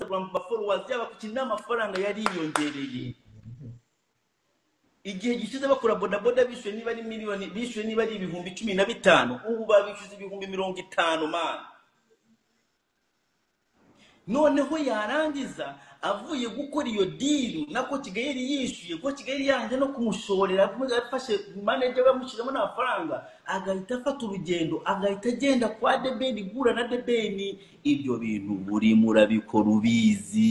Instagram, ku followers, yaba ku kintu, n'amafaranga yariyongereye. Igihe gishize bakora bodaboda bishyuye niba ari miliyoni, bishyuye niba ari 15,000, ubu babishyuza 50,000 man. Noneho yarangiza avuye gukora iyo deal nako Kigali yishyuye, ko Kigali yanze no kumushorera, afashe manager bamushyiramo n'amafaranga, agahita afata urugendo, agahita agenda kwa The Ben, gura na The Ben. Ibyo bintu buri murabikora ubizi,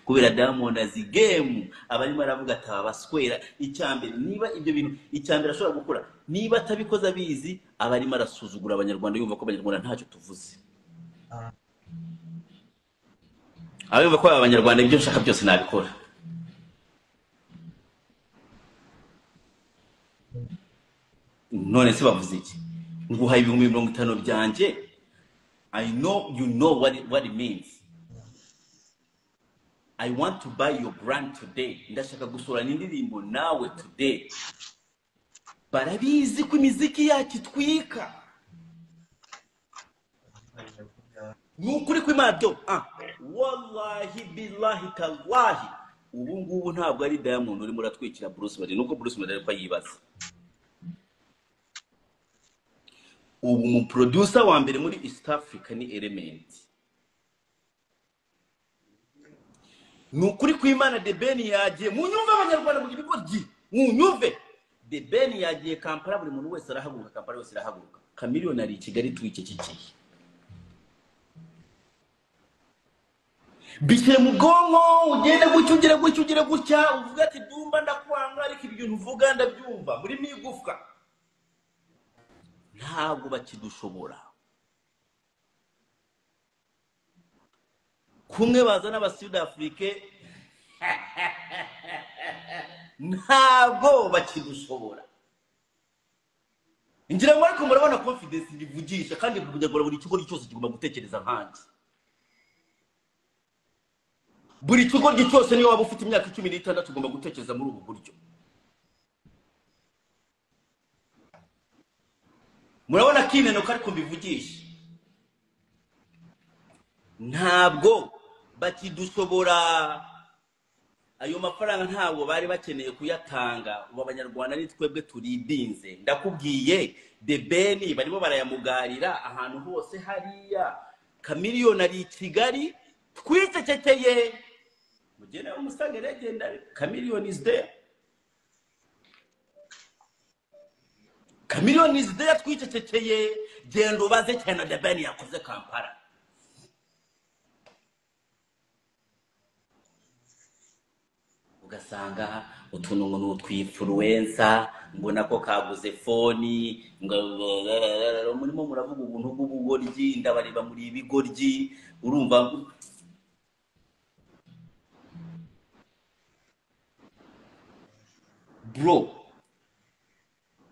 kubera Diamond azi game, abarimo aravuga ati aba baswera. Icyambere niba ibyo bintu, icyambere ashobora gukora niba atabikoze abizi, abarimo arasuzugura abanyarwanda, yumva ko abanyarwanda ntacyo tuvuze. Abayumva ko abanyarwanda ibyo nshaka byose nabikora. None se bavuze iki? Nguhaye 50,000 byanjye. I know you know what it means. I want to buy your brand today. Ndashaka gusurana indirimbo nawe today. Barabizi ko imiziki yacu itwika. Nukuri kw'Imana, wallahi billahi tallahi, ubu ngubu ntabwo ari Diamond urimo uratwikira Bruce Melody, nuko Bruce Melody ariko yibaza. Ubu mu producer wa mbere muri East Africa ni Element. Nukuri kw'Imana, The Ben yagiye, munyumve abanyarwanda mu bigoryi, munyumve. The Ben yagiye Kampala, buri muntu wese arahaguruka, Kampala yose irahaguruka. Chameleone ari i Kigali twicecekeye. Bishyire mu bwonko, ugende gutya, ugere gutya, ugere gutya, uvuga ati Dumba ndakwanga, ariko ibyo uvuga ndabyumva muri migufwa. Ntabwo bakidushobora. Kumwe bazana aba Sud Afrique, ntabwo bakidushobora. Ngira ngo ariko murabona confidence ndivugisha, kandi kugira buri kigo cyose kigomba gutekereza nkanjye. Buri kigo cyose niyo waba ufite imyaka 16 ugomba gutekereza muri ubu buryo. Murabona kineno ariko mbivugisha. Ntabwo bakidushobora. Ayo mafaranga ntabwo bari bakeneye kuyatanga. Ubu abanyarwanda ni twebwe turibinze. Ndakubwiye The Ben barimo barayamugarira ahantu hose hariya. Chameleone ari i Kigali twicecekeye. Mugende umusange legendary. Chameleone is there. Chameleone is there twicecekeye. Genda ubaze cyane The Ben yakoze Kampala. Ugasanga utuntu ngo n'utwifluencer, mbona ko kaguze foni, ngo murimo muravuga ubuntu bw'ubugoryi, ndabareba muri ibigoryi, urumva bro.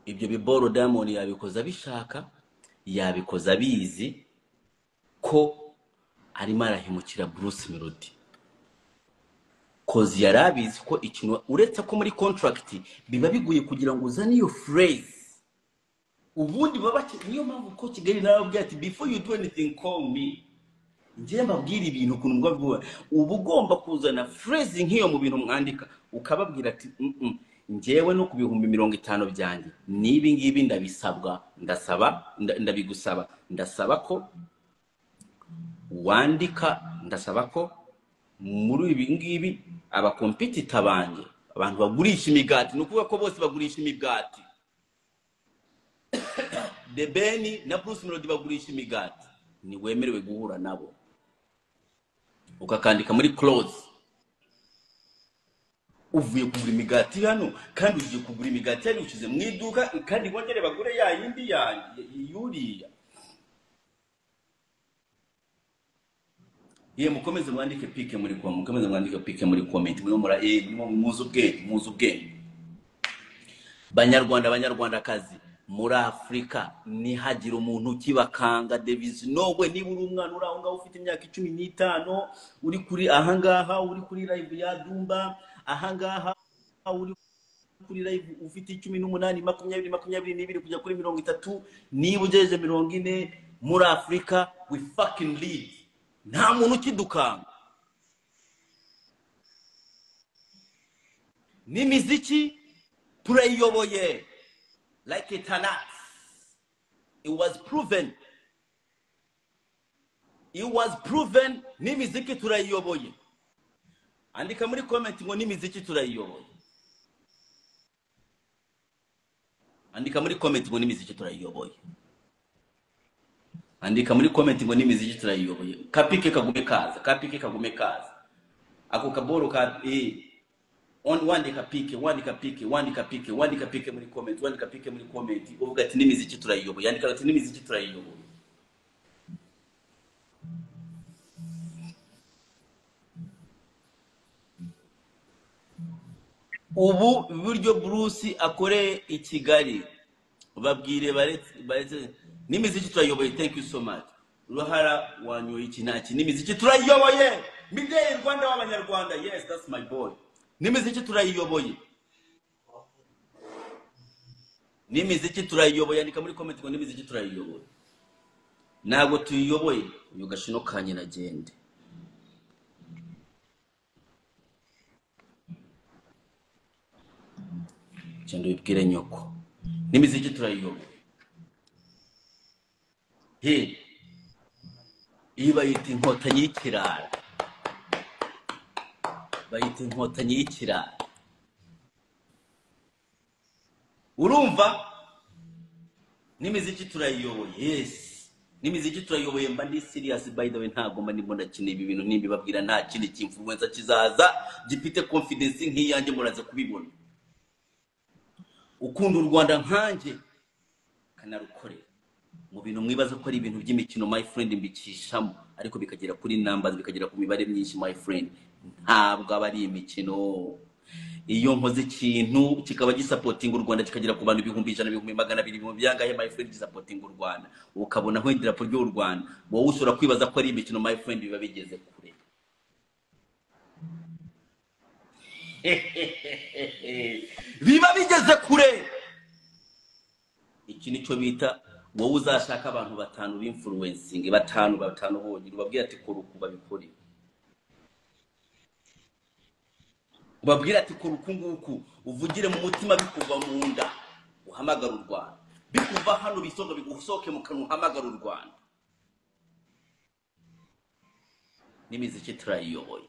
Ibyo biboro Diamond yabikoze abishaka, yabikoze abizi ko arimo arahemukira Bruce Melody. Kozi yarabizi ko ikintu, uretse ko muri contract biba bigoye kugira ngo uzane iyo phrase. Ubundi baba niyo mpamvu ko Kigali narababwiye ati before you do anything call me. Njye mbabwira ibintu ukuntu mbabwira. Uba ugomba kuzana phrase nk'iyo mu bintu mwandika, ukababwira ati njyewe no ku 50,000 byanjye nibi ngibi ndabisabwa, ndasaba, ndabigusaba, ndasaba ko wandika, ndasaba ko muri ibi ngibi aba competitor banjye, abantu bagurisha imigati, nukuvuga ko bose bagurisha imigati. The Ben na Bruce Melody bagurisha imigati, ni wemerewe guhura nabo. Ukakandika muri clause, uvuye kugura imigati hano kandi ugiye kugura imigati yari ushize mu iduka, kandi bongere bagure ya yindi ya yuriya. Ye mukomeze mwandike pike muri comment, mukomeze mwandike pike muri comment, murimo mura murimo muzi ubwenge, muzi ubwenge. Banyarwanda, banyarwandakazi, muri Afrika nihagira umuntu ukibakanga Davis Nowe. Niba uri umwana uri aho ngaho ufite imyaka 15, uri kuri aha ngaha, uri kuri live ya Dumba aha ngaha, uri kuri live ufite 18, 20, 22 kujya kuri 30, niba ugejeje 40, muri Afrika we fucking lead. Nta muntu ukidukanga. N'imiziki turayiyoboye like it or not. It was proven. It was proven. N'imiziki turayiyoboye. Andika muri comment ngo n'imiziki turayiyoboye. Andika muri comment ngo n'imiziki turayiyoboye. Andika muri comment ngo n'imiziki turayiyoboye. Kapike kagume kaza, kapike kagume kaza. Ako kaboro ka wandika pike, wandika pike, wandika pike, wandika pike muri comment, wandika pike muri comment. Uvuga ati n'imiziki turayiyoboye. Andika ati n'imiziki turayiyoboye. Ubu buryo Bruce akoreye i Kigali babwire baretse n'imiziki turayiyoboye. Thank you so much. Ruhara wanyoye iki ntaki. N'imiziki turayiyoboye. Mideli Rwanda w'Abanyarwanda. Yes, that's my boy. N'imiziki turayiyoboye. N'imiziki turayiyoboye. Andika muri comment ngo n'imiziki turayiyoboye. Ntabwo tuyiyoboye. Uyu gashino kanye nagende. Cyangwa ubibwire nyoko. N'imiziki turayiyoboye. He. Iyi bayita inkotanyi y'ikirara. Bayita inkotanyi y'ikirara. Urumva? N'imiziki turayiyoboye. Yes. N'imiziki turayiyoboye. Mba ndi serious by the way, ntago mba ndimo ndakina ibi bintu nimbibabwira nta kindi cy'influencer kizaza gifite confidence nk'iyanjye, muraza kubibona. Ukunda u Rwanda nkanjye kanarukorera. Mu bintu mwibaza ko ari ibintu by'imikino my friend, mbikishamo ariko bikagera kuri numbers, bikagera ku mibare myinshi my friend. Ntabwo aba ari imikino. Iyo nkoze ikintu kikaba gisapotinga u Rwanda kikagera ku bantu 100,000, 200,000, ibihumbi byangahe my friend, gisapotinga u Rwanda, ukabona aho idarapo ry'u Rwanda, wowe ushobora kwibaza ko ari imikino my friend, biba bigeze kure. Biba bigeze kure. Iki nicyo bita wowe uzashaka abantu batanu b'influencing, batanu bonyine, ubabwira ati kora uku babikore. Ubabwira ati kora uku nguku, uvugire mu mutima bikuva mu nda, uhamagara u Rwanda. Bikuva hano bisohoka bigusohoke mu kanwa, uhamagara u Rwanda. N'imiziki turayiyoboye.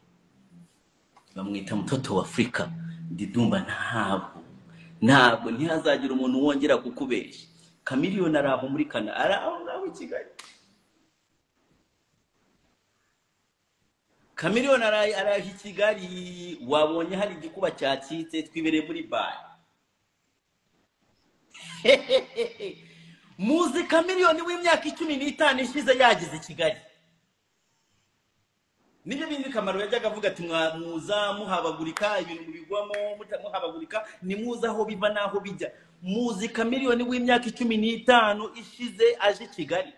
Bamwita mtoto wa Afrika. Ndidumba ntabwo ntihazagira umuntu wongera kukubeshya. Chameleone ari aho muri Kana, ari aho ngaho i Kigali. Chameleone ari aho i Kigali. Wabonye hari igikuba cyacitse, twibereye muri bar. Muzi Chameleone w'imyaka 15 ishize yageze i Kigali. Nibyo bindi Kamaro yajyaga avuga ati muza muhabagurika ibintu mubigwamo, mutamuhabagurika, ni muza aho biva naho bijya. Muzi Chameleone w'imyaka 15 ishize aje i Kigali,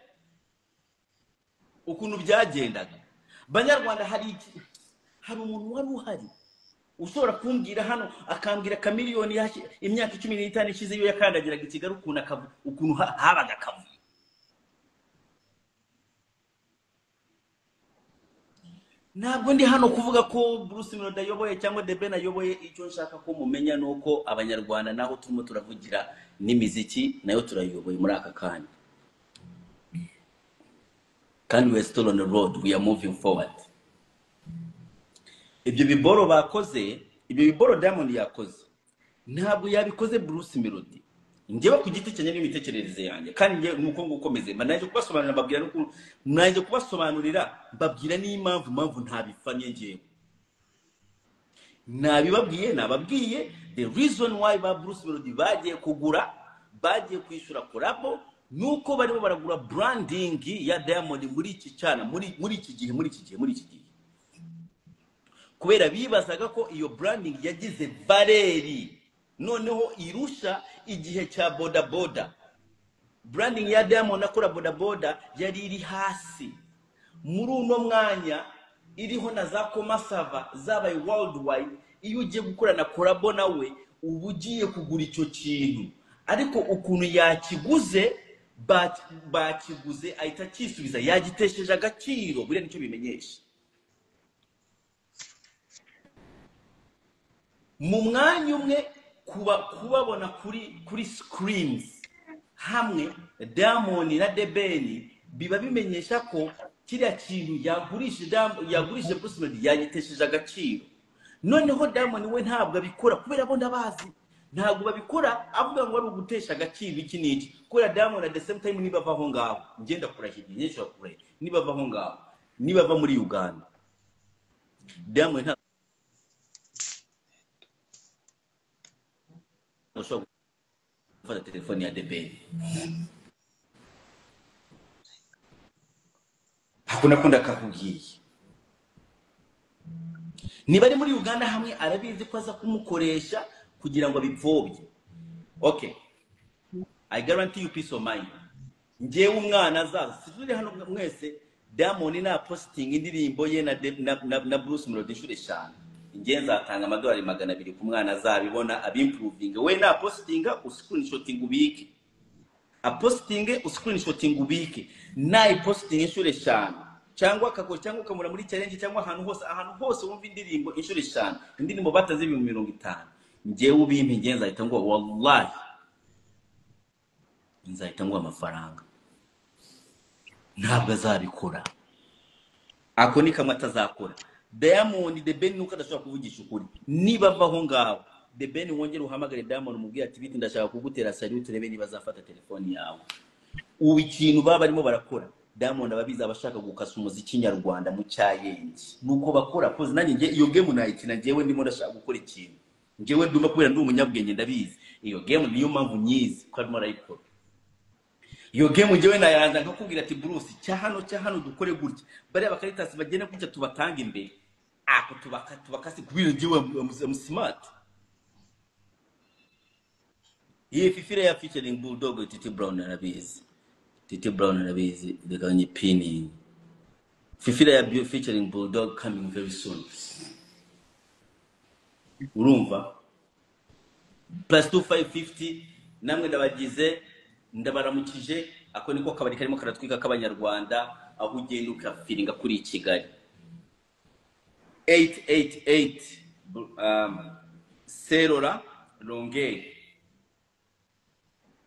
ukuntu byagendaga. Banyarwanda, hari umuntu wari uhari ushobora kumbwira hano akambwira Chameleone imyaka 15 ishize iyo yakandagiraga i Kigali ukuntu habaga akavuyo. Ntabwo ndi hano kuvuga ko Bruce Melody ayoboye cyangwa The Ben ayoboye. Icyo nshaka ko mumenya nuko Abanyarwanda naho turimo turavugira n'imiziki nayo turayiyoboye muri aka kanya. Kandi we are still on the road, we are moving forward. Ibyo biboro bakoze, ibyo biboro Diamond yakoze, ntabwo yabikoze Bruce Melody. Njyewe ku giti cyanjye n'imitekerereze yanjye, kandi njye nuko ngukomeze, mba naje kubasobanurira, mbabwira nuko naje kubasobanurira, mbabwira n'impamvu mpamvu ntabifanye njyewe. Nabibabwiye, nababwiye the reason why ba Bruce Melody bagiye kugura, bagiye kwishyura collabo, nuko barimo baragura branding ya Diamond muri iki cyana, muri iki gihe, muri iki gihe, muri iki gihe. Kubera bibazaga ko iyo branding yagize valeri, noneho irusha igihe cya boda boda. Branding ya Diamond akora boda boda yari iri hasi. Muri uno mwanya iriho na za komasava zabaye worldwide. Iyo ugiye gukora na collabo nawe uba ugiye kugura icyo kintu, ariko ukuntu yakiguze Bakiguze ahita akisubiza, yagitesheje agaciro. Buriya nicyo bimenyesha. Mu mwanya umwe kubabona kuri screens hamwe Diamond na The Ben, biba bimenyesha ko kiriya kintu yagurishije Bruce Melody yagitesheje agaciro. Noneho Diamond we ntabwo abikora kubera bo ndabazi, ntabwo babikora avuga ngo ari ugutesha agaciro iki n'iki, kubera Diamond at the same time niba ava aho ngaho, ngenda kurahira, nshobora kurahira, niba ava aho ngaho, niba ava muri Uganda, Diamond ntabwo ushobora gufata telefone ya The Ben. Hakuna kunda kakubwiye. Niba ari muri Uganda hamwe arabizi ko aza kumukoresha kugira ngo abipfobye. Okay, I guarantee you peace of mind. Njyewe umwana azaza, situri hano mwese, Diamond na posting indirimbo ye na Bruce Melody inshuro 5, njye nzatanga $200 ku mwana azabibona abimprovinga. We na postinga uscreenshoting ubike, apostinge uscreenshoting ubike, nayi posting inshuro 5 cyangwa akakora cyangwa ukamura muri challenge cyangwa ahantu hose, ahantu hose wumva indirimbo inshuro 5, indirimbo bataze 50,000, njyewe ubimpe, njye nzahita ngo wallahi nzahita ngo amafaranga. Ntabwo azabikora, ako ni kamwe atazakora. Diamond The Ben nuko adashobora kuvugisha ukuri. Niba ava aho ngaho The Ben wongere uhamagare Diamond umubwire ati biti ndashaka kugutera salute, urebe niba azafata telefoni yawe. Ubu ikintu baba barimo barakora, Diamond ababizi abashaka gukasa umuziki nyarwanda mu cyayenge, nuko bakora koze. Nanjye nge iyo game nayikina, njyewe ndimo ndashaka gukora ikintu, njyewe ndumva kubera ndi umunyabwenge ndabizi iyo game, niyo mpamvu nyizi ko arimo arayikora iyo game. Njyewe nayanza nkakubwira ati Bruce cya hano dukore gutya, bariya bakaritasi bagende gutya tubatanga imbere, ako tubakasi kubira njyewe am smart. Iyi fifire ya featuring Bulldog Titi Brown arabizi, Titi Brown arabizi, reka nyipini. Fifire ya featuring Bulldog coming very soon. Urumva plus 2550 namwe ndabagize, ndabaramukije. Ako niko kabari karimo karatwika k'abanyarwanda, aho ugenda ukafiringa kuri Kigali. 888 Serora Longueuil,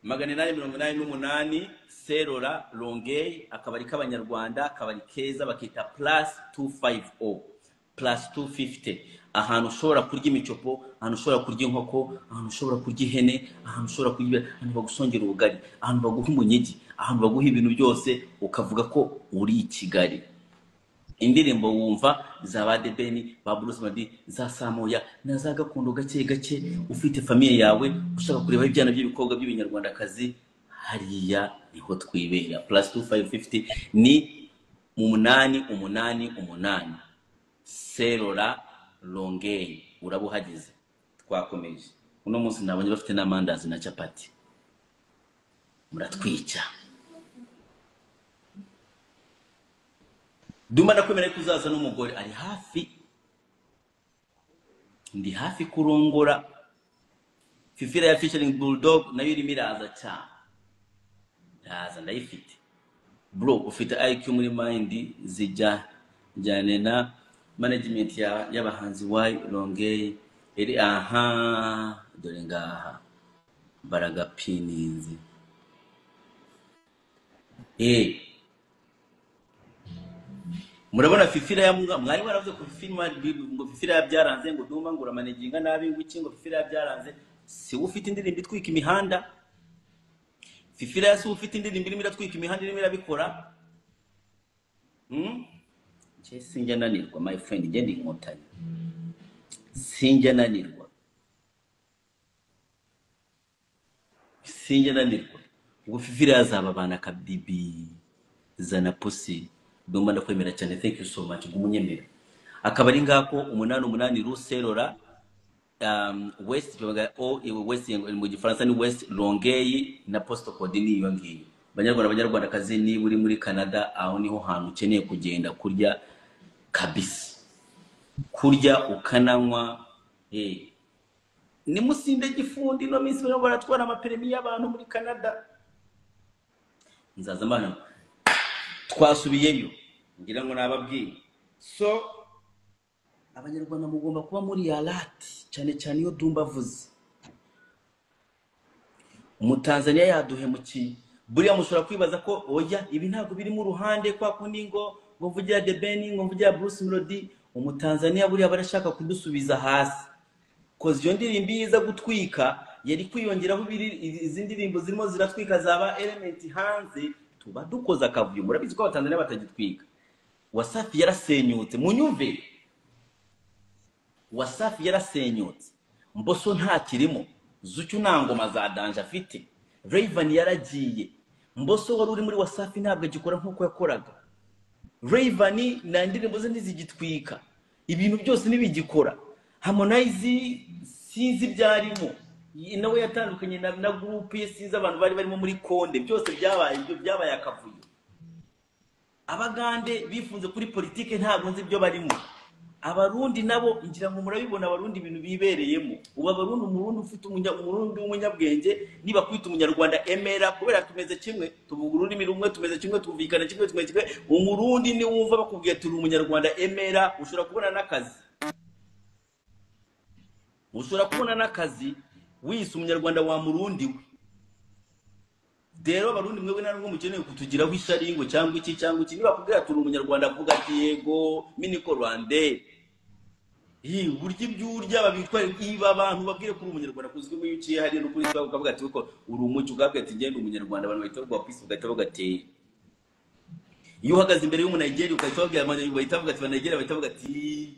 888 Serora Longueuil, akabari k'abanyarwanda, akabari keza bakita plus 250 plus 250, ahantu ushobora kurya imicopo, ahantu ushobora kurya inkoko, ahantu ushobora kurya ihene, ahantu ushobora kurya, ahantu bagusongera ubugari, ahantu baguha umunyigi, ahantu baguha ibintu byose, ukavuga ko uri i Kigali. Indirimbo wumva za ba The Ben, ba Bruce Melody, za Samoya na za gakondo gake gake, ufite famille yawe ushaka kureba ibyana by'ibikobwa by'ibinyarwandakazi, hariya niho twibera. Plus 2550 ni 888 Serora Longueuil, urabuhageze. Twakomeje uno munsi nabonye bafite n'amandazi na capati, muratwica. Duma ndakwemera ko uzaza n'umugore ari hafi, ndi hafi kurongora. Fifira ya featuring Bulldog nayo irimo iraza cyane, ndaza ndayifite. Bro ufite IQ muri mind zijya jyane na management y'abahanzi y Longueuil iri aha, dore ngaha baragapininze. Murabona Fifira ya mwari waravuze ko Fifira ngo Fifira yabyaranze, ngo Duma ngo uramanaginga nabi, ngo iki, ngo Fifira yabyaranze. Si ufite indirimbo itwika imihanda? Fifira ya si ufite indirimbo irimo iratwika imihanda, irimo irabikora. Nje sinjya nanirwa my friend, nje ndi inkotanyi, sinjya nanirwa, sinjya nanirwa. Ubwo Fifira yazaba bana kabibi zana pussy. Ndumva ndakwemera cyane, thank you so much gumunyemera. Akaba ari ngako 88 Ruserora West, o West mu Gifaransa ni West Longueuil, na postal code ni iyo ngiyo. Banyarwanda banyarwandakazi, niba uri muri Canada aho niho hantu ukeneye kugenda kurya kabisa, kurya ukananywa. Ni musinde gifundi no minsi barimo baratwara amaperemi y'abantu muri Canada. Nzaza mbana. Twasubiyeyo, ngira ngo nababwiye. So Abanyarwanda mugomba kuba muri alert, cyane cyane iyo Dumba avuze. Umutanzania yaduhemukiye. Buriya mushobora kwibaza ko oya, ibi ntabwo biri mu ruhande kwa kundi ngo mvugira The Ben, ngo mvugira Bruce Melody. Umutanzania buriya barashaka kudusubiza hasi. Koze iyo ndirimbo iza gutwika yari kwiyongeraho izi ndirimbo zirimo ziratwika zaba Element hanze, tuba dukoza akavuyo. Murabizi ko Abatanzania batagitwika. Wasafi yarasenyutse, munyumve. Wasafi yarasenyutse, Mbosso ntakirimo, Zuchu nta ngoma za danger afite, Rayvanny yaragiye, Mbosso wari uri muri Wasafi ntabwo agikora nk'uko yakoraga, Rayvanny na ndirimbo ze ntizigitwika, ibintu byose ntibigikora, Harmonize sinzi ibyarimo, nawe yatandukanye na group ye, sinzi abantu bari barimo muri Konde, byose byabaye ibyo, byabaye akavuyo. Abagande bifunze kuri politike, ntabwo nzi ibyo barimo. Abarundi nabo ngira ngo murabibona, Abarundi ibintu bibereyemo. Ubu Abarundi, Umurundi ufite Umurundi w'umunyabwenge, niba kwita Umunyarwanda emera, kubera tumeze kimwe, tuvuga ururimi rumwe, tumeze kimwe, tumvikana kimwe, tumeze kimwe. Umurundi ni wumva bakubwiye turi Umunyarwanda emera, ushobora kubona n'akazi. Ushobora kubona n'akazi wise Umunyarwanda wa Murundi we. Rero Abarundi mwebwe nta nubwo mukeneye kutugiraho ishyari ngo cyangwa iki cyangwa iki. Niba bakubwira turi Umunyarwanda avuga ati yego miniko Rwande. Burya ibyo urya babitwara, iba abantu babwire kuri Umunyarwanda, kuzwi iyo uciye hariya no kuri twa ukavuga ati ko uri umuco, ukavuga ati ngende Umunyarwanda, abantu bahita baguha peace, bagahita bavuga ati. Iyo uhagaze imbere y'Umunigeria ugahita babwira abantu, bahita bavuga ati Abanigeria, bahita bavuga ati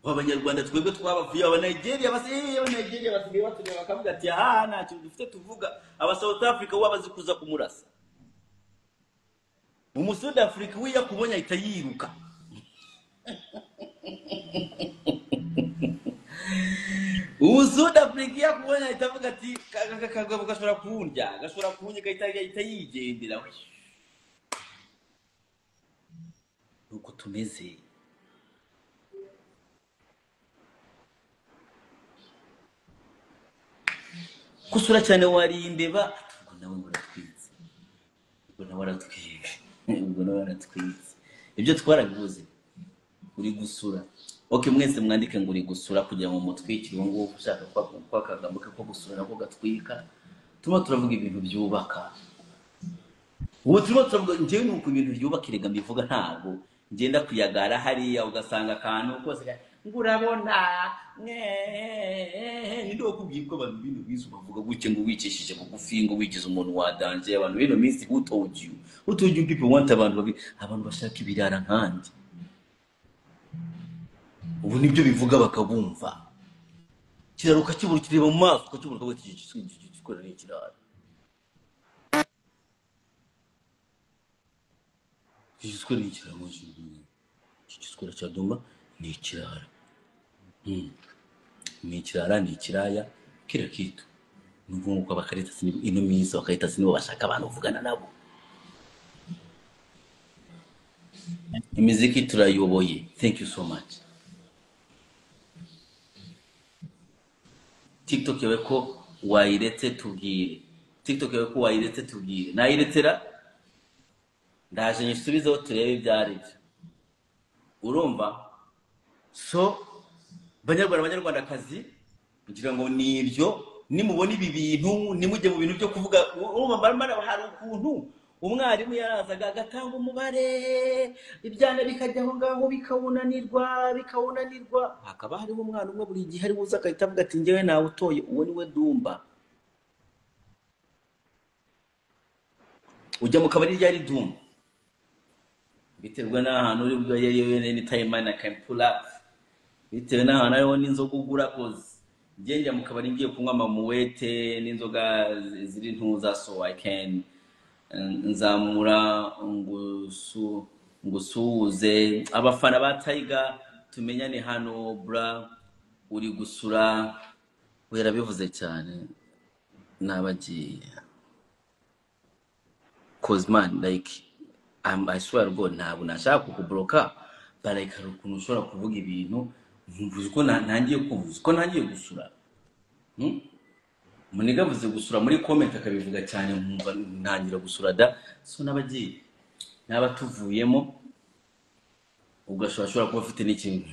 Abanyarwanda twebwe twabavuye, Abanigeria Abanigeria basigaye batureba bakavuga ati aha nta kintu dufite tuvuga. Aba South Africa bo bazi kuza kumurasa. Umusud Africa we yakubonye ahita yiruka. Umusud Africa yakubonye ahita avuga ati kagabo gashobora kundya, gashobora kundya, gahita yigendera. Nuko tumeze. Kusura cyane wari imbeba, ubwo nawe muratwitse, ubwo nawe aratwitse, ubwo nawe aratwitse. Ibyo twarabivuze, uri gusura. Okay, mwese mwandike ngo uri gusura kugira ngo mutwikire uwo nguwo ushaka kwa kagambo ke ko gusura nako gatwika. Turimo turavuga ibintu byubaka. Ubu turimo turavuga, njyewe nuko ibintu byubaka erega mbivuga, ntabwo ngenda kuyagara hariya ugasanga akantu kose ngo urabona ninde wakubwiye ko abantu bino minsi bavuga gutya ngo wicishije bugufi, ngo wigize umuntu wa danger. Abantu bino minsi, who told you? Who told you people want abantu babi, abantu bashaka ibirara nkanjye? Ubu nibyo bivuga bakabumva. Kiraro ukakibura, ukireba mu maso ukakibura, ukavuga ati iki gikora ni ikirara, iki gikora ni ikirara, iki gikora cya Dumba ni ikirara. Ni ikirara, ni ikiraya, kila kitu. Nubwo nguko abakarita ino minsi abakarita nibo bashaka abantu bavugana nabo. Imiziki turayoboye. Thank you so much. TikTok yawe ko wayiretse tubwire. TikTok yawe ko wayiretse tubwire. Nayiretera ndaje nyisubizeho turebe ibyo ari byo. Urumva? So Banyarwanda, Banyarwandakazi, ngira ngo ni ibyo. Nimubona ibi bintu nimujye mu bintu byo kuvuga. Urumva mara hari ukuntu umwarimu yarazaga agatanga umubare, ibyana bikajya aho ngaho bikawunanirwa, bikawunanirwa. Hakaba hariho umwana umwe buri gihe ari buze agahita avuga ati njyewe nawe utoye, uwo ni we Dumba. Ujya mu kabari ryari Dumba, biterwa n'ahantu uri bwo anytime I can pull up, bitewe n'ahantu hariho n'inzoga ugura. Koze njye njya mu kabari ngiye kunywa amamuwete n'inzoga ziri ntuza, so I can nzamura ngusuhuze abafana ba Tiger, tumenyane hano bra. Uri gusura we yarabivuze cyane nabagiye, cause man, like I swear to God, ntabwo nashaka kukubloka, but like hari ukuntu ushobora kuvuga ibintu nkumva uzi ko ntangiye kumva uzi ko ntangiye gusura. Muniga avuze gusura muri comment akabivuga cyane, nkumva ntangira gusura da. So n'abagiye n'aba tuvuyemo, ubwo ashobora kuba afite n'ikintu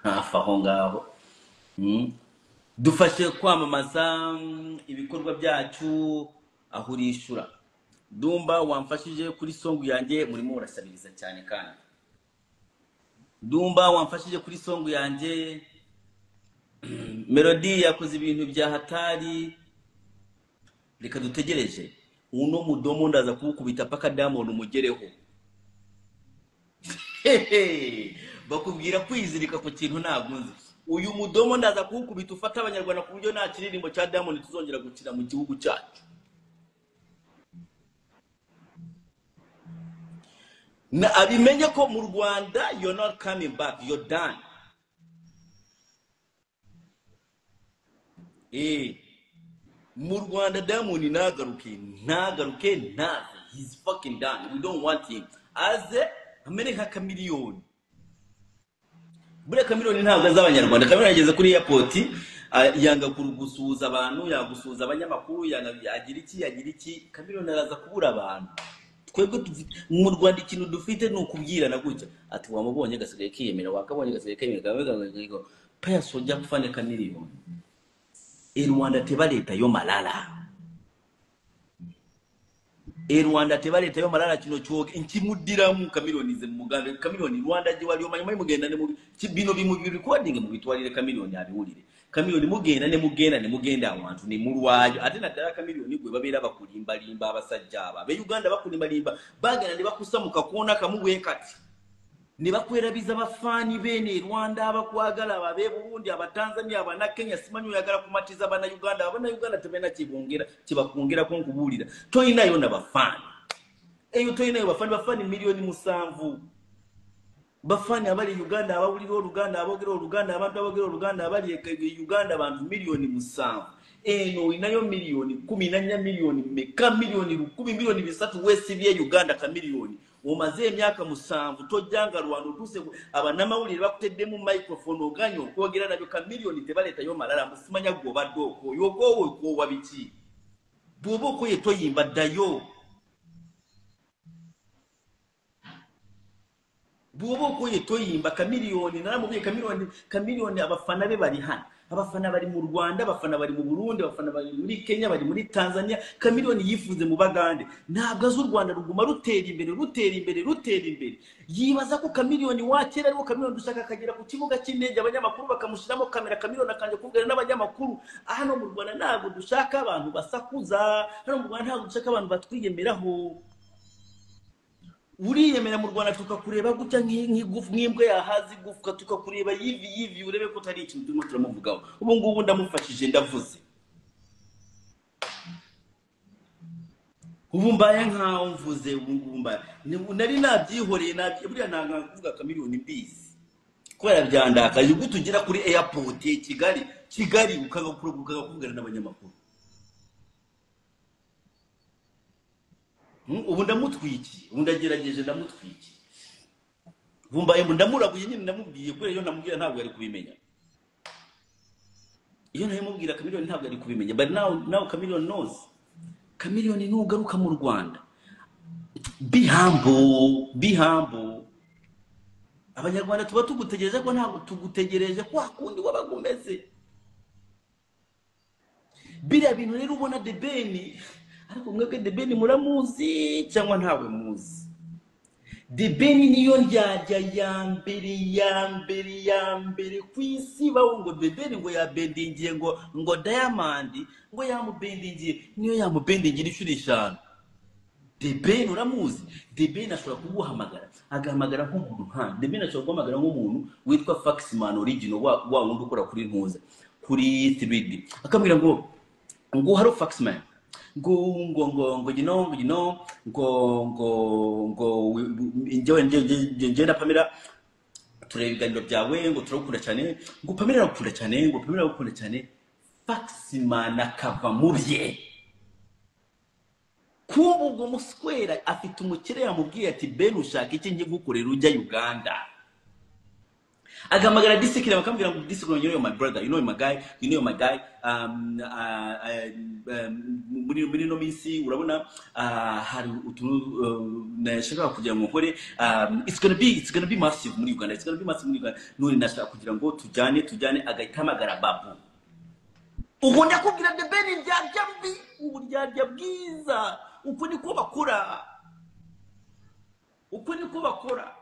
hafi aho ngaho. Dufashe kwamamaza ibikorwa byacu aho urishura. Dumba wamfashije kuri song yanjye, murimo murasabiriza cyane kandi. Dumba wamfashije kuri song yanjye. Melody yakoze ibintu bya hatari. Reka dutegereje uno mudomo ndaza kuwukubita paka Diamond umugereho. Hehe, bakubwira kwizirika ku kintu ntabwo nzi. Uyu mudomo ndaza kuwukubita ufata abanyarwanda ku buryo nta kiririmbo cya Diamond tuzongera gukina mu gihugu cyacu. Na abimenye ko mu Rwanda you're not coming back, you're done. Mu Rwanda Diamond ntagaruke, ntagaruke, ntaze. He's fucking done. We don't want him. Aze amere nka Chameleone. Buriya Chameleone ntabwo azi abanyarwanda. Chameleone ageze kuri airport, yanga gusuhuza abantu, yagusuhuza abanyamakuru, yanga agira iki, agira iki. Chameleone araza kubura abantu. Twebwe mu Rwanda ikintu dufite ni ukubwirana gutya. Ati wamubonye gasigaye kiyemera, wakabonye gasigaye kiyemera, kabonye gasigaye. Paya soja kufane Chameleone. E Rwanda tebaleta yo malala. E Rwanda tebaleta yo malala kino kyoke nkimuddiramu Chameleone ze mugambe Chameleone Rwanda gye wali omanyi mugenda ne bino bimu recording mu bitwalire Chameleone abiwulire. Chameleone mugenda ne mugenda ne mugenda awantu ne mulwayo ate naddala Chameleone gwe babeera bakulimbalimba abasajja aba abe Uganda bakulimbalimba bagenda ne bakussa mu kakoona kamu bwe kati ne bakwerabiza bafaani beene Rwanda abakwagala ababe Burundi abatanzania abana Kenya simanyi oyagala kumatiza bana Uganda abana Uganda tebalina kibongera kibakwongerako nkubuulira toyinayo na bafaani eyo toyinayo bafaani bafaani 7,000,000 bafaani abali Uganda abawulira Oluganda aboogera Oluganda abantu aboogera Oluganda abali e Uganda bantu 7,000,000 eno olinayo 14,000,000 miliyoni meka 1,000,000 3,000,000 weesibye Uganda Chameleone omaze emyaka 7 tojjanga Rwanda otuuse abannamawulire bakuteddemu microphone oganye okwogera nabyo Chameleone tebaleetayo malala mbu simanya gwe obadde okooya okoowa okoowa biki bw'oba okoye toyimba ddayo bw'oba okoye toyimba Chameleone naramubwiye Chameleone Chameleone abafana be bari hano abafana bari mu Rwanda abafana bari mu Burundi abafana bari muri Kenya bari muri Tanzania Chameleone yifuze mu Bagande ntabwo azi u Rwanda ruguma rutera imbere rutera imbere rutera imbere yibaza ko Chameleone wa kera ariwo Chameleone dushaka akagera ku kibuga cy'indege abanyamakuru bakamushyiramo kamera Chameleone akajya kuvugana n'abanyamakuru hano mu Rwanda ntabwo dushaka abantu basakuza hano mu Rwanda ntabwo dushaka abantu batwiyemeraho uriyemera mu Rwanda tukakureba gutya nk'imbwa yahaze igufwa tukakureba yivi yivi urebe ko utari ikintu turimo turamuvugaho ubu ngubu ndamufashije ndavuze ubu mbaye nkaho mvuze ubu ngubu mbaye nari nabyihoreye buriya nanga kuvuga Chameleone mbizi kubera byandakaje ubwo tugera kuri airport ya Kigali Kigali ukanga kuvugana n'abanyamakuru ubu ndamutwikiye ubu ndagerageje ndamutwikiye ubu mbaye ndamurabuye nyine ndamubwiye kubera iyo namubwira ntabwo yari kubimenya iyo nabimubwira Chameleone ntabwo yari kubimenya but now Chameleone knows Chameleone nugaruka mu Rwanda be humble be humble abanyarwanda tuba tugutegereje ko ntabwo tugutegereje kwa kundi wabaga umeze biriya bintu rero ubona The Ben ariko mwebwe The Ben muramuzi cyangwa ntawe muzi The Ben niyo ndyarya ya mbere ya mbere ya mbere ku isi bawo ngo The Ben ngo yabendingiye ngo ngo Diamond ngo yamubendingiye niyo yamubendingira inshuro 5 The Ben uramuzi The Ben ashobora kuguhamagara agahamagara nk'umuntu nka The Ben ashobora guhamagara nk'umuntu witwa Faxman original wa wundi ukora kuri ntuza kuri 3D akambwira ngo ngo haro Faxman ngo ngo ngo ngo you know you know ngo ngo ngo njyewe njye na Pamela tureba ibiganiro byawe ngo turagukunda cyane ngo Pamela aragukunda cyane ngo Pamela aragukunda cyane Faxman akava mu bye kumva ubwo muswera afite umukire yamubwiye ati Ben ushaka iki ngiye gukorera ujya Uganda Agahamagara Discipline, bakamubwira ngo: "Discipline, you know my brother, you know my guy, you know my guy. Muri no minsi urabona hari utuntu nashaka kugira ngo nkore. It's gonna be massive muri Uganda, it's gonna be massive muri Uganda. None nashaka kugira ngo tujyane." Agahita ahamagara Babu. Ubu ndakubwira, The Ben indyarya mbi, uburyarya bwiza. Uko niko bakora, uko niko bakora.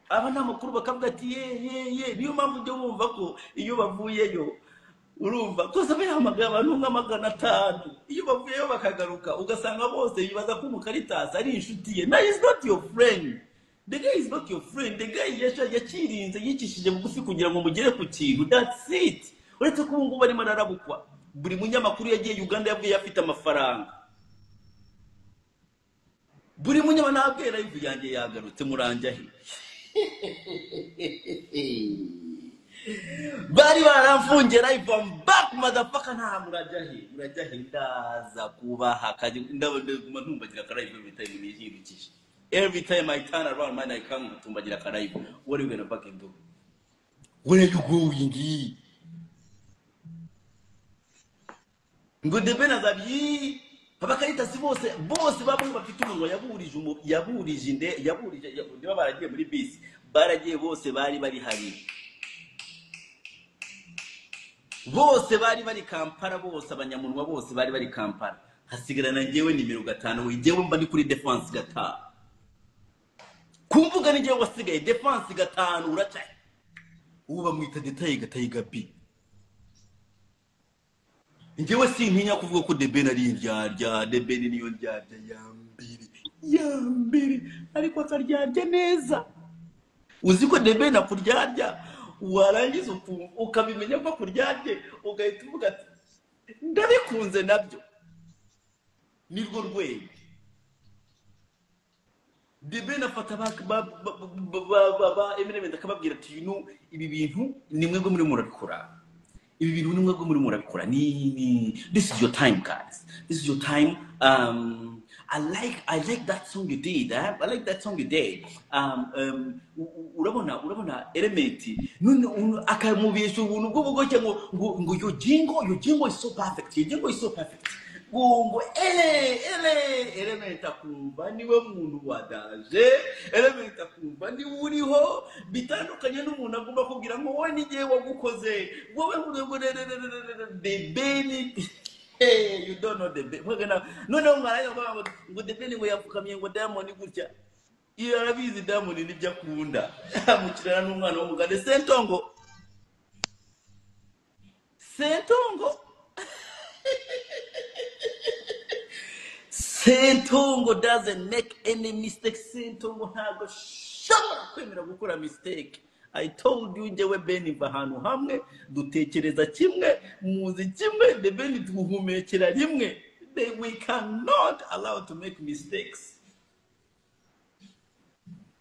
Aba ni amakuru, bakavuga ati: "Ye ye ye." Niyo mpamvu ujya wumva ko iyo bavuyeyo, urumva kose aba yahamagaye abantu nka 500. Iyo bavuyeyo bakagaruka, ugasanga bose bibaza ko umukaritasi ari inshuti ye. Na is not your friend. The guy is not your friend. The guy yakirinze, yicishije bugufi kugira ngo mugere ku kintu. That's it. Uretse ko ubu ngubu arimo ararabukwa. Buri munyamakuru yagiye Uganda yavuye afite amafaranga. Buri munyamakuru nabwira live yanjye yagarutse. Muranjya he? Bari baramfungiye live. I'm back, motherfucker. Nta murajya he? Murajya he? Ndaza kubaha kaje. Ndaguma ntumbagira ka live every time nihindukije. Every time I turn around, man, I come ntumbagira ka live. What are you gonna fucking do? Where are you going? Ngo The Ben azabyi abakaritasi bose bose bamwe bafite umunwa. Yaburije yaburije inde, yaburije niba baragiye muri bisi, baragiye bose, bari bari hari bose, bari bari Kampala bose, abanyamunwa bose bari bari Kampala. Hasigarana njyewe nimero 5. We, njyewe mba ndi kuri defense 5 ku mbuga, ni njyewe wasigaye defense 5. Uraca ubu bamwita detaye gatayi gabi. Njyewe sintinya kuvuga ko The Ben ari indyarya. The Ben niyo ndyarya ya mbere, ya mbere, ariko akaryarya neza. Uzi ko The Ben akuryarya, warangiza ukabimenya ko akuryarye, ugahita uvuga ati: "Ndabikunze nabyo." Nirwo rwego The Ben afata ba Element, akababwira ati: "You know, ibi bintu ni mwebwe muri murabikora, ibi bintu ni mwebwe muri murabikora, ni this is your time, guys, this is your time. I like that song you did, eh? I like that song you did. Urabona Element none akamubesha ubuntu bw'ubugoke ngo your jingle is so perfect, your jingle is so perfect." Ngo ele ele Element akumva niwe muntu wadaje. Element akumva niwe uriho, bitandukanye n'umuntu agomba kubwira ngo: "Wowe n'igihe wagukoze wowe." Ngo The Ben, hey, you don't know The Ben. Mwebwe noneho mwarangiza kuvuga ngo The Ben ngo yapfukamiye ngo Diamond gutya. Iyo arabizi, Diamond nibyo akunda, amukirana n'umwana w'umugande Sentongo. Sentongo, Sentongo doesn't make any mistake. Sentongo ntabwo ashobora kwemera gukora mistake. I told you, njyewe Ben mva ahantu hamwe, dutekereza kimwe, muzi kimwe. The Ben duhumekera rimwe. We cannot allow to make mistakes.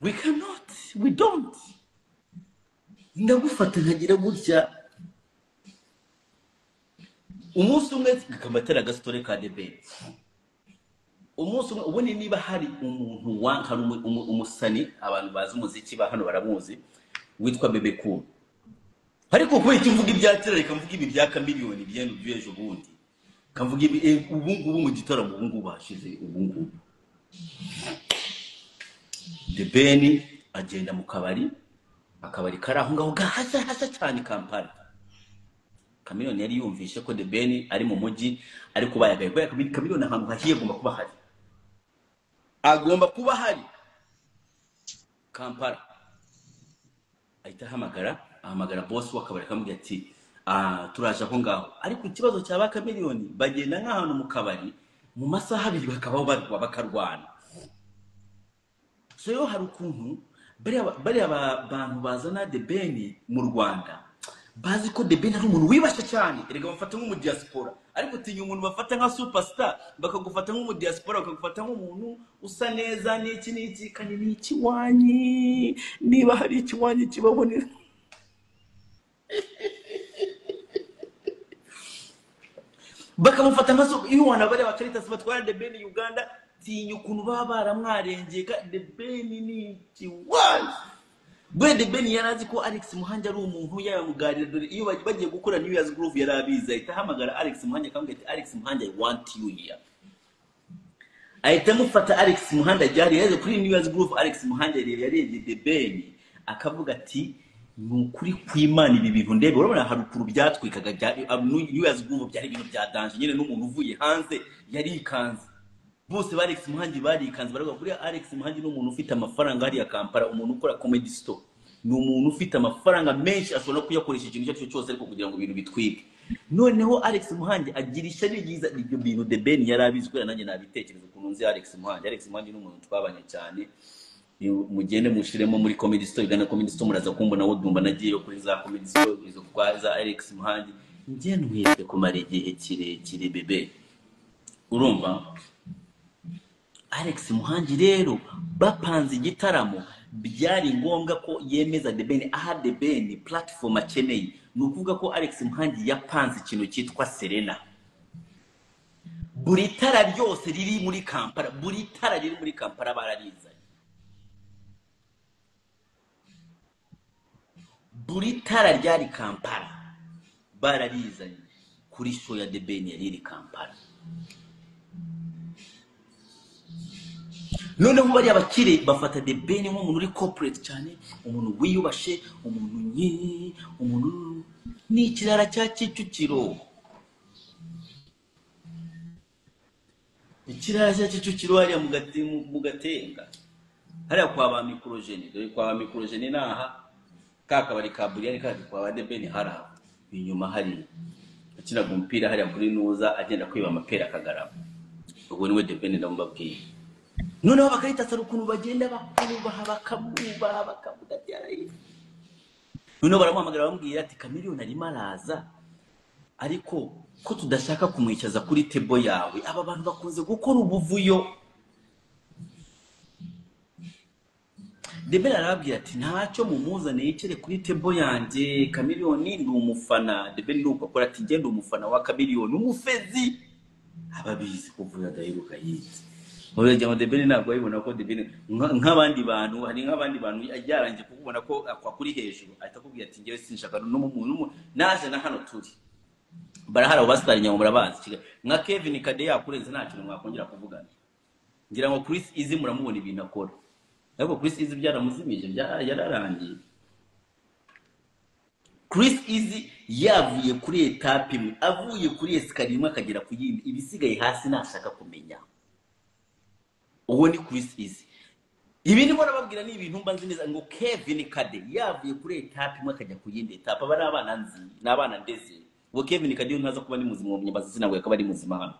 We cannot, we don't. Ndagufata nkagira gutya. Umunsi umwe kamatera agasitore ka The Ben. Umunsi umwe ubundi, niba hari umuntu wa hari umusani abantu bazi umuziki ba hano baramuzi, witwa Bebe Cool. Ariko kubera icyo mvuga ibya kera, reka mvuga ibi bya Chameleone byenu by'ejo bundi, kamvuga ibi ubu ngubu mu gitaramo ubu ngubu hashize. Ubu ngubu The Ben agenda mu kabari, akabari kari aho ngaho gahashya hashya cyane Kampala. Chameleone yari yumvishe ko The Ben ari mu mujyi, ariko bayagaye kubera Chameleone ahantu hahiye agomba kuba hari, agomba kuba hari Kampala. Ahita ahamagara boss w'akabari, akamubwira ati: "Turaje aho ngaho." Ariko ikibazo cya ba Chameleone, bagenda nk'ahantu mu kabari, mu masaha 2 bakabaho bakarwana. So rero hari ukuntu bariya bantu bazana The Ben mu Rwanda bazi ko The Ben ari umuntu wibasha cyane. Erega bafata nk'umudiaspora, ariko utinya umuntu bafata nka superstar, bakagufata nk'umudiaspora, bakagufata nk'umuntu usa neza n'iki n'iki, kandi ni ikiwanyi. Niba hari ikiwanyi kibaho ni bakamufata nka super. Iyo wana bariya bakaritasi batwara The Ben Uganda, tinya ukuntu baba baramwarengeye. The Ben ni ikiwanyi. Bwe The Ben yari azi ko Alex Muhangi ari umuntu yamuganira, dore iyo bagiye gukora New Year's Groove yari abizi, ahita ahamagara Alex Muhangi akamubwira ati Alex Muhangi, I want you here. Ahita amufata Alex Muhangi ajya hariya, yageze kuri New Year's Groove Alex Muhangi yarebye The Ben akavuga ati ni ukuri kw'Imana ibi bintu ndebe. Urabona hari ukuntu byatwikaga New Year's Groove byari ibintu bya danger nyine, n'umuntu uvuye hanze yarikanze. Bose ba Alex Muhangi barikanze, baravuga kuri Alex Muhangi ni umuntu ufite amafaranga hariya Kampala, umuntu ukora comedy store, ni umuntu ufite amafaranga menshi ashobora no kuyakoresha ikintu icyo ari cyo cyose ariko kugira ngo ibintu bitwike. Noneho Alex Muhangi agira ishyari ryiza, ibyo bintu The Ben yari abizi kubera nanjye nabitekereza ukuntu nzi Alex Muhangi. Alex Muhangi ni umuntu twabanye cyane, mugende mushiremo muri comedy store, Uganda comedy store, muraza kumbona wo Dumba nagiyeyo kuri za comedy store izo kwa za Alex Muhangi. Njye ntwite kumara igihe kirekire bebe, urumva? Alex Muhangi rero bapanze igitaramo, byari ngombwa ko yemeza The Ben, aha The Ben platform akeneye. Ni ukuvuga ko Alex Muhangi yapanze ikintu cyitwa Serena. Buri tara ryose riri muri Kampala, buri tara riri muri Kampala bararizanye. Buri tara ryari Kampala bararizanye kuri show ya The Ben yari iri Kampala. Noneho bariya bakire bafata The Ben nk'umuntu uri corporate cyane, umuntu wiyubashe, umuntu nyi, umuntu ni ikirara cya Kicukiro. Ikirara cya Kicukiro hariya mu Gatenga, hariya kwa ba Mikorojeni. Dore kwa ba Mikorojeni naha ka kabari ka Buriyani kaje kwa ba The Ben hari aho inyuma, hari akinaga umupira hariya kuri Nuza agenda kwiba amapera akagarama. Ubwo niwe The Ben ndamubabwiye. Noneho bakaritasara ukuntu bagenda bakubaha, bakamwubaha, bakavuga ati arayizi. Noneho baramuhamagara bamubwira ati Chameleone arimo araza, ariko ko tudashaka kumwicaza kuri table yawe, aba bantu bakunze gukora ubuvuyo. The Ben arababwira ati ntacyo mumuzane yicare kuri table yanjye, Chameleone ni umufana. The Ben nuko akora ati njye ndi umufana wa Chameleone, umufezi. Ababizi kuvuga adaheruka yize. Urajya ngo The Ben ntabwo abibona ko The Ben nk'abandi bantu, hari nk'abandi bantu yarangiye kukubona ko akuri hejuru, ahita akubwira ati njyewe sinshaka n'umuntu naje na hano turi. Barahari abo basitari nyuma murabazi. Nka Kevin Kade yakurenze nta kintu mwakongera kuvugana. Ngira ngo Chris Easy muramubona ibintu akora. Ariko Chris Easy byaramuzimije, yararangiye. Chris Easy yavuye kuri etape imwe, avuye kuri escalier imwe akagera ku yindi, ibisigaye hasi ntashaka kumenya. Uwo ni Chris Easy. Ibi ndimo nababwira ni ibintu mba nzi neza ngo Kevin Kade yavuye kuri etape imwe akajya ku yindi etape. Aba ni abana nzi, ni abana ndeze. Uwo Kevin Kade ntaza kuba ari muzima, uwo munyabazi sinabwo akaba ari muzima hano.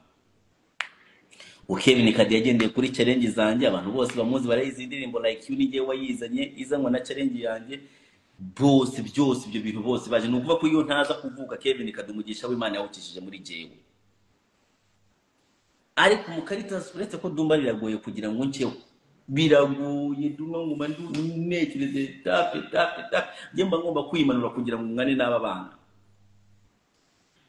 Uwo Kevin Kade yagendeye kuri challenge zanjye, abantu bose bamuzi barayizi indirimbo Like You ni wayizanye, izanwa na challenge yanjye. Bose byose ibyo bintu bose baje. Ni ukuvuga ko iyo ntaza kuvuka Kevin Kade umugisha w'Imana yawukishije muri jewe. Ariko mu Caritas uretse ko Dumba biragoye kugira ngo nceho, biragoye Dumba nguma ntekereze tape tape tape, njye mba ngomba kwimanura kugira ngo ngane n'aba bana.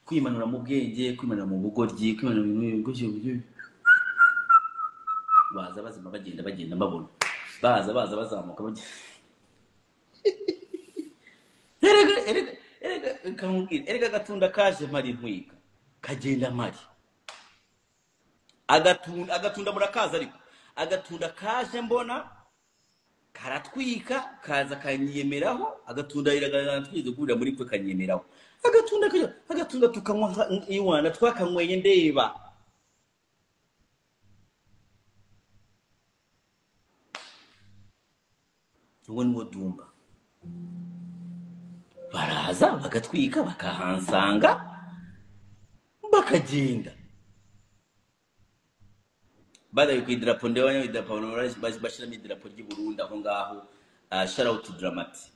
Kwimanura mu bwenge, kwimanura mu bugoryi, kwimanura mu bintu byose. Baza bazima bagenda bagenda mbabona, baza baza bazamuka bagenda. Erega erega erega kamubwira, erega agatunda kaje mari ntwika kagenda mari. Agatunda, agatunda murakaza, ariko agatunda kaje mbona karatwika kaza kanyemeraho, agatunda iragatwize kurira muri kwe kanyemeraho. Agatunda agatunda tukanywa iwana twakanyweye ndeba. Uwo ni wo Dumba. Baraza bagatwika bakahansanga bakagenda. Badaye ku idarapo ndeba idarapo bashiramo idarapo ry'i Burundi aho ngaho. Shout out to Dramati.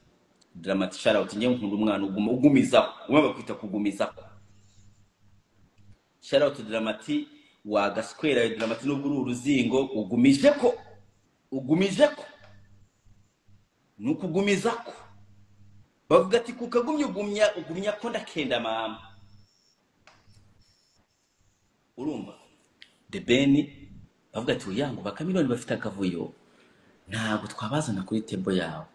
Dramati shout out, njye nkunda umwana ugumizaho, umwe bakwita kugumizaho. Shout out to Dramati wa gaskwera. Dramati nubwo uri uruzingo ugumije ko, ugumije ko nukugumizako. Bavuga ati kukagumya ugumya ugumya ko ndakenda mama. Urumva The Ben bavuga ati oya ngo bakamiliyoni bafite akavuyo, ntabwo twabazana kuri table yawe.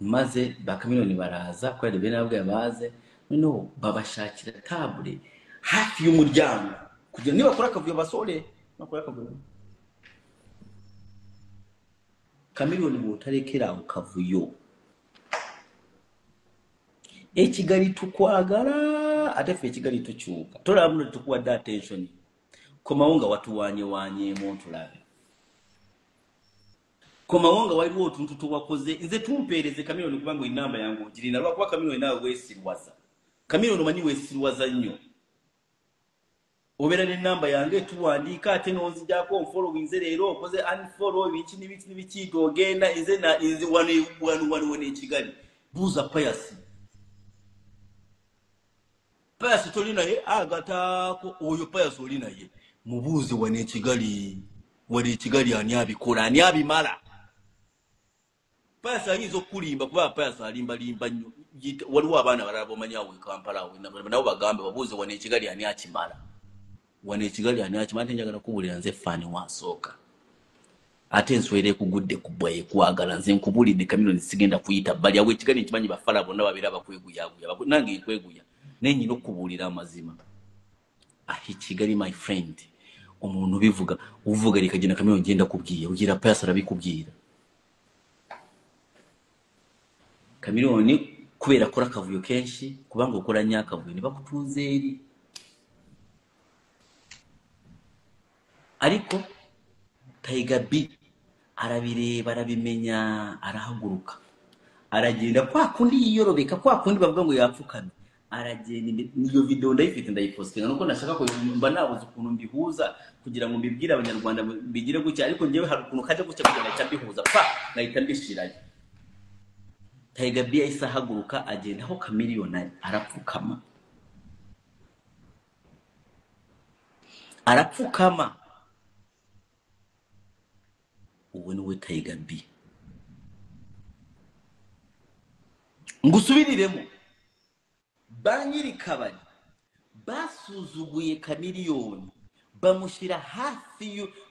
Maze ba Chameleone baraza kubera bene nabwo baze, noneho babashakira table hafi y'umuryango kugira niba bakora akavuyo basore, bakora akavuyo. Chameleone bw'otarekera awo kavuyo, e Kigali tukwagala, ate ffe e Kigali tukyuka, tolaba muno tukuwadde attention. Komawo nga watuwanyewanyeemu tulabe, komawo nga waliwo otuntu tuwakoze. Nze tumpeereze Chameleone, kubanga enamba yange ogirina. Lwakuba Chameleone naawe weesirwaza. Chameleone omanyi weesirwaza nnyo, obeera n'ennamba yange tuwandiika, ate n'onzijako nfollowinze, leero okoze unfollow, biki n'ibiki n'ibiki. Ogenda nze na nze wano wano wano wano e Kigali. Buuza Payasi. Payasi toli naye agataako oyo Payasi oli naye, mubuuze wano e Kigali, wano e Kigali ani abikola, ani abimala. Payasi ayinza okukulimba, kuba Payasi alimbalimba nnyo. Waliwo abaana balala bomanyi awo e Kampala awo, nabo bagambe, babuuze wano e Kigali ani akimala, wano e Kigali ani akimala. Ate njagala kubuulira, nze fan wasooka, ate enswera ekugudde ku bbwa ekwagala. Nze nkubulidde Chameleone, sigenda kuyita bbali awo e Kigali. Nkimanyi bafala bonna babeera bakweguyaguya, nange nkweguya, naye nyina okukubuulira amazima. Aho i Kigali, my friend, umuntu ubivuga uvuga rikagenda Chameleone, ngenda kubwira ugira Payasi arabikubwira. Chameleone kubera akora akavuyo kenshi, kubanga ukora nnyo akavuyo ntibakutunze eri. Ariko Tiger B arabireba, arabimenya, arahaguruka, aragenda kwa kundi yiyorobeka, kwa kundi bavuga ngo yapfukamye, aragenda iyo video ndayifite, ndayipostinga, nuko nashaka ko mba nabuze ukuntu mbihuza kugira ngo mbibwire Abanyarwanda bigire gutya. Ariko njyewe hari ukuntu kajya gutya kugira ngo ngahita mbihuza pa, ngahita mbishirayo. Tiger B yahise ahaguruka, agenda aho Chameleone ari, arapfukama, arapfukama. Uwo ni we Tiger B. Ngusubiriremo, ba nyiri kabari basuzuguye Chameleone,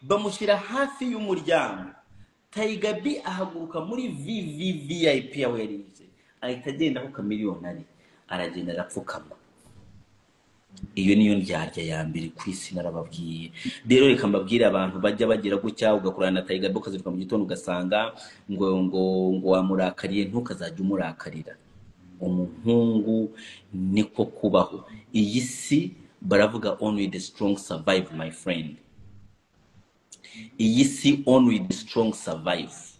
bamushyira hafi y'umuryango. Tiger B ahaguruka muri VVVIP aho yari yicaye, ahita agenda aho Chameleone ari, aragenda arapfukama. Iyo niyo ndyarya ya mbere ku isi, narababwiye. Rero reka mbabwire, abantu bajya bagira gutya ugakorana na Tiger B, ukazinduka mu gitondo ugasanga ngo wamurakariye, ntukazajya umurakarira umuhungu, niko kubaho. Iyi si baravuga "Only the strong survive", my friend. Iyi si only the strong survive.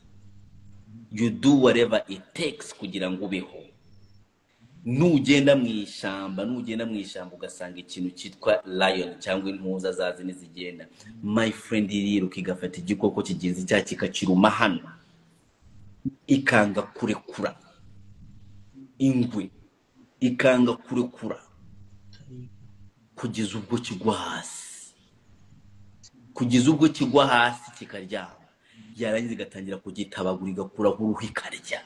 You do whatever it takes kugira ngo ubeho. Nugenda mu ishyamba, nugenda mu ishyamba ugasanga ikintu cyitwa lion cyangwa impuza zazi nizigenda, my friend, iriruka igafata igikoko kigenzi cyayo kikakiruma hano, ikanga kurekura. Ingwe ikanga kurekura kugeza ubwo kigwa hasi, kugeza ubwo kigwa hasi kikaryama, yarangiza igatangira kugitabagura, igakuraho uruhu, ikarya.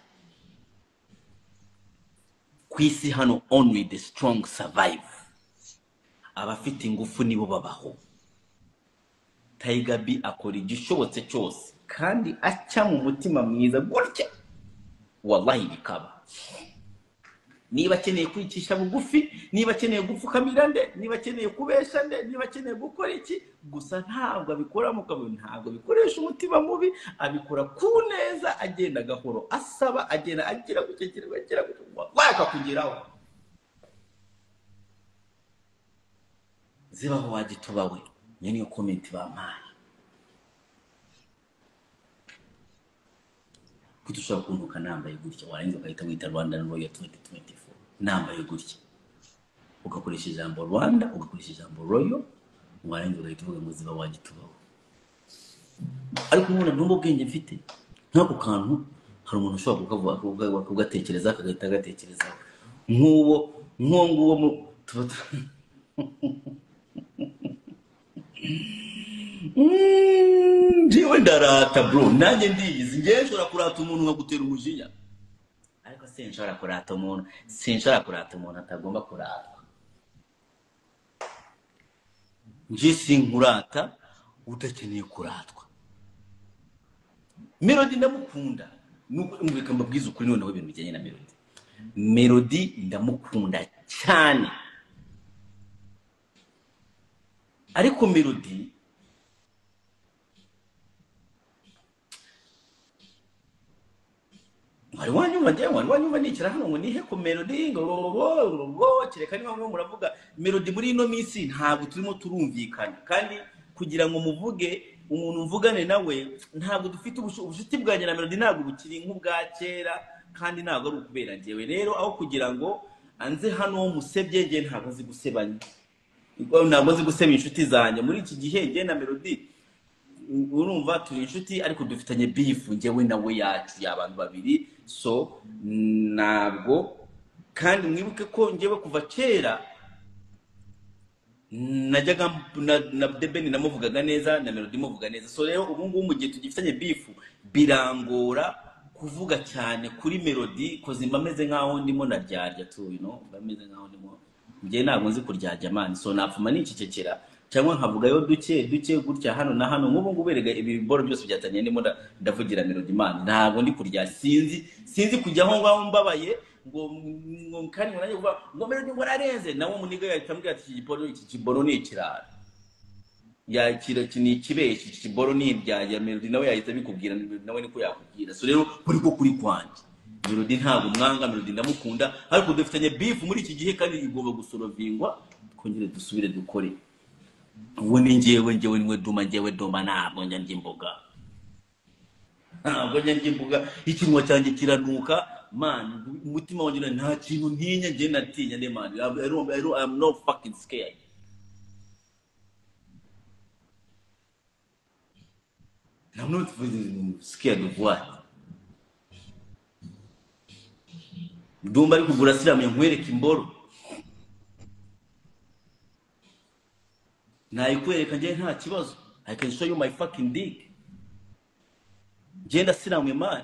Ku isi hano only the strong survive, abafite ingufu nibo babaho. Tiger B akora igishobotse cyose kandi aca mu mutima mwiza gutya, wallahi bikaba. Niba akeneye kwicisha bugufi, niba akeneye gupfukamira nde, niba akeneye kubesha nde, niba akeneye gukora iki, gusa ntabwo abikora mu kabuye, ntabwo abikoresha umutima mubi, abikora ku neza, agenda gahoro, asaba, agenda agira gutya, agira agira gutya, wallahi akakugeraho. Zibaho wagituba we. Iyo niyo comment bampaye. Kuki ushobora kuntuka nambaye gutya, warangiza ugahita wita Rwanda Royal 2024 nambaye gutya, ugakoresha ijambo Rwanda, ugakoresha ijambo Royal, warangiza ugahita uvuga ngo ziba wagitubaho? Ariko ubundi ndumva ubwenge mfite nk'ako kantu, hari umuntu ushobora kukavuga, kugatekereza, akagahita agatekerezaho nk'uwo nk'uwo nguwo mu tuba njyewe ndarata bro, nanjye ndiyizi. Njyewe nshobora kurata umuntu nkagutera umujinya, ariko sinshobora kurata umuntu, sinshobora kurata umuntu atagomba kuratwa. Njye sinkurata udakeneye kuratwa. Melody ndamukunda. Nuko reka mbabwize ukuri noneho ibintu bijyanye na Melody. Melody ndamukunda cyane, ariko Melody wari wanyumva, njyewe wari wanyumva nicara hano ngo nihe ku Melody ngo kereka niba mwe muravuga Melody. Muri ino minsi ntabwo turimo turumvikana, kandi kugira ngo muvuge umuntu mvugane nawe ntabwo dufite ubucuti bwanjye na Melody ntabwo bukiri nk'ubwa kera, kandi ntabwo ari ukubera njyewe. Rero aho kugira ngo anze hano musebye, njye ntabwo nzi gusebanya, ntabwo nzi guseba inshuti zanjye. Muri iki gihe njye na Melody urumva turi inshuti, ariko dufitanye beef njyewe nawe yacu y'abantu babiri. So ntabwo, kandi mwibuke ko njyewe kuva kera najyaga na The Ben namuvugaga neza, na Melody muvuga neza. So rero ubu ngubu mu gihe tugifitanye beef birangora kuvuga cyane kuri Melody, koze mba meze nkaho ndimo naryarya tu, you know, mba meze nkaho ndimo njye ntabwo nzi kuryarya man. So napfuma nicecekera cyangwa nkavugayo duke duke gutya hano na hano. Nk'ubu ngubu erega ibi biboro byose byatangiye ndimo ndavugira Melody man, ntabwo ndi kurya, sinzi kujya aho ngaho mbabaye ngo kandi ngo nanjye kuvuga ngo Melody ngo ararenze, nawe muniga yahita ambwira ati iki giboro, iki kiboro ni ikirara, yakira iki ni ikibeshyi, iki kiboro ni iryarya. Melody nawe yahita abikubwira, nawe niko yakubwira. So rero kuri ko kuri kwanjye Melody ntabwo mwanga, Melody ndamukunda, ariko dufitanye beef muri iki gihe kandi igomba gusorovingwa twongere dusubire dukore. Uwo ni njyewe, njyewe niwe Duma, njyewe Duma ntabwo njya ndya imboga, ntabwo njya ndya imboga, ikinwa cyanjye kiranuka man, umutima wanjye nta kintu ntinya, njye natinya ne man, I'm not fucking scared. I'm not scared of what? Ndumva ari kugura silamu nkwereka imboro. Nayikwereka njye nta kibazo. I can show you my fucking dick. Njye ndasilamu man.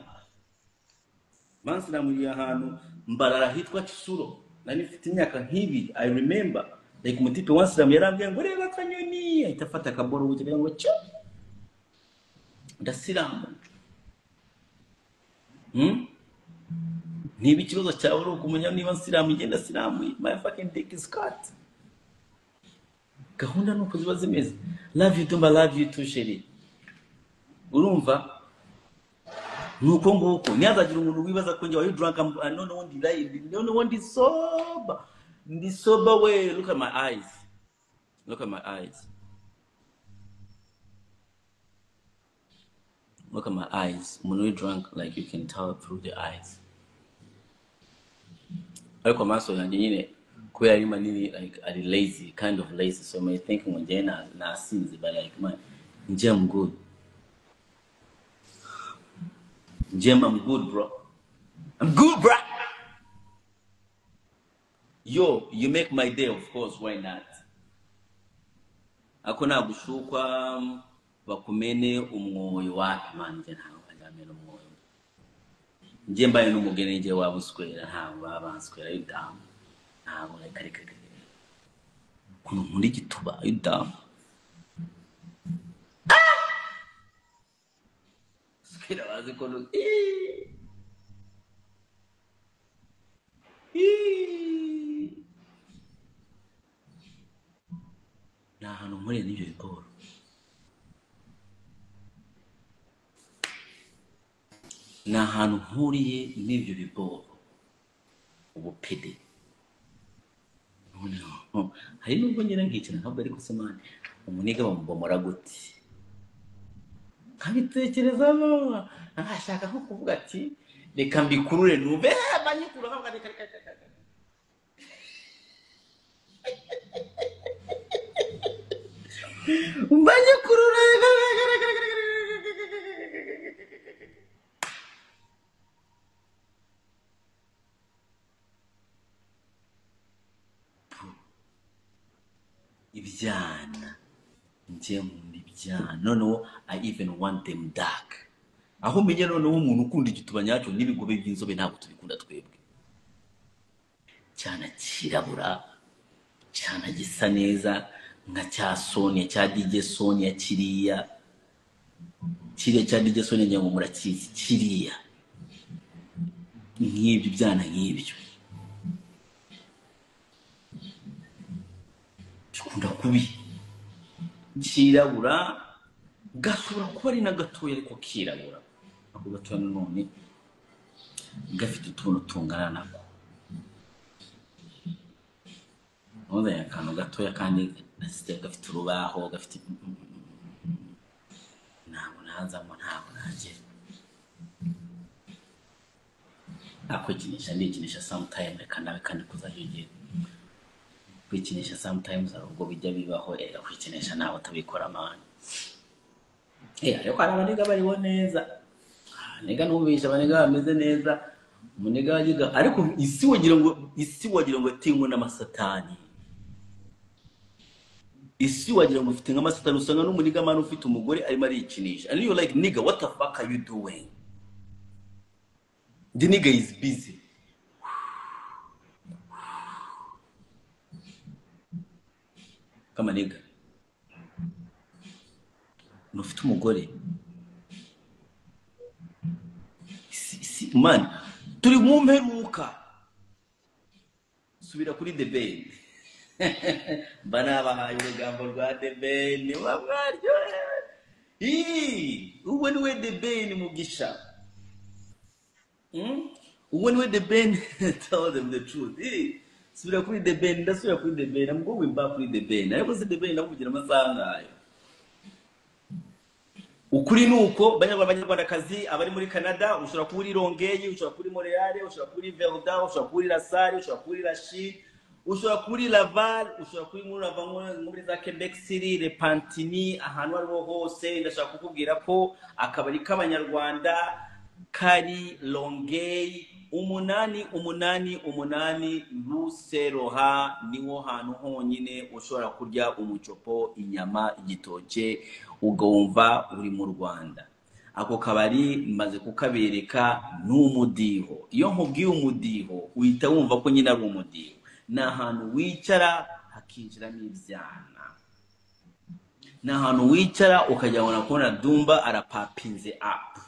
Man silamu ahantu mbarara hitwa Kisuro. Nari mfite imyaka nk'ibiri, I remember. Like umutipe wa silamu yarambwiye ngo reba akanyoni, ahita afata akaboro kugira ngo cyo. Ndasilamu. Niba ikibazo cyawe uri ukumenya niba nsilamu, njye ndasilamu. My fucking dick is cut. Gahunda nuko ziba zimeze. Love you Dumba, love you too chérie. Urumva nuko nguko ntihazagira umuntu wibaza ko njye wari drunk, noneho ndi live, noneho ndi sober, ndi sober we. Look at my eyes, look at my eyes, look at my eyes. Umuntu uri drunk, like you can tell through the eyes. Ariko amaso yanjye nyine kubera ari manini, like ari lazy, kind of lazy, so may think ngo njye nasinze, but like man, njye I'm good. Jim, I'm good, bro. I'm good, bro. Yo, you make my day, of course, why not? Ako nagushukwa bakumene umwoyo wapi man, nje ntawe bajamena umwoyo. Nje mbaye n'umugeni nje wabuswera, ntawe babanswera you damn. Ntawe reka reka reka. Kuno nkunda igituba you damn. Square bazi ko ni ahantu mpuriye n'ibyo bigoro. Ni ahantu mpuriye n'ibyo bigoro. Ubupede. Noneho hari nubwo ngera nkicara ntabwo ariko se man, umuniga bamubomora gute? Nkabitekerezamo nkashaka nko kuvuga ati reka mbikurure numve banyikura nkavuga reka reka reka. Banyikurura reka reka reka reka reka. Ibyana njye nkunda ibyana, noneho I even want them dark. Aho menya noneho umuntu ukunda igituba nyacyo n'ibigobe by'inzobe ntabwo tubikunda twebwe. Cyana kirabura, cyana gisa neza nka cya Sonia, cya DJ Sonia kiriya. Kiriya cya DJ Sonia ngira ngo murakizi kiriya. Nk'ibyo byana nk'ibyo bikunda kubi kirabura, gashobora kuba ari na gatoya ariko kirabura, ako gatoya nanone gafite utuntu tungana nako. Ntuzanye akantu gatoya kandi gafite urubaho, gafite ntabwo nazamo, ntabwo nagera. Akwikinisha ndikinisha sometime, reka nawe kandi kuzajya ugira kwikinisha sometimes, hari ubwo bijya bibaho. Erega kwikinisha ntawe utabikora man. Ariko hari abanigga bariho neza, abanigga numvisha abanigga bameze neza, umunigga wagiga, ariko isi wagira ngo yatewe n'amasatani, isi wagira ngo ufite nk'amasatani. Usanga n'umunigga man ufite umugore arimo arikinisha, and you like, "Nigga, what the fuck are you doing?" The nigga is busy. Kama nigga ntufite umugore. Isi man, turi mu mperuka. Subira kuri The Ben, mba nabahaye urugambo rwa The Ben, muba mwaryohewe. Ii, uwo niwe The Ben Mugisha. Uwo niwe The Ben. Tell them the truth. Ii, subira kuri The Ben, ndasubira kuri The Ben. I'm going back kuri The Ben. Ariko se The Ben ndamuvugira amasaha ngayo? Ukuri ni uko, banyarwanda, banyarwandakazi, abari muri Canada, ushobora kuba uri Longueuil, ushobora kuba uri Montreal, ushobora kuba uri Verdun, ushobora kuba uri LaSalle, ushobora kuba uri Lachine, ushobora kuba uri Laval, ushobora kuba uri muri Laval, muri za Quebec City, Repentigny, ahantu aho ariho hose, ndashaka kukubwira ko akabari k'abanyarwanda kari Longueuil, 888 Rue Saint-Laurent. Niho hantu honyine ushobora kurya umucopo, inyama, igitoke, ugumva uri mu Rwanda. Ako kabari maze kukabereka, ni umudiho. Iyo nkubwiye umudiho, uhita wumva ko nyine ari umudiho. Ni ahantu wicara hakinjiramo ibyana, ni ahantu wicara ukajya ngo nakubona Dumba arapapinze up.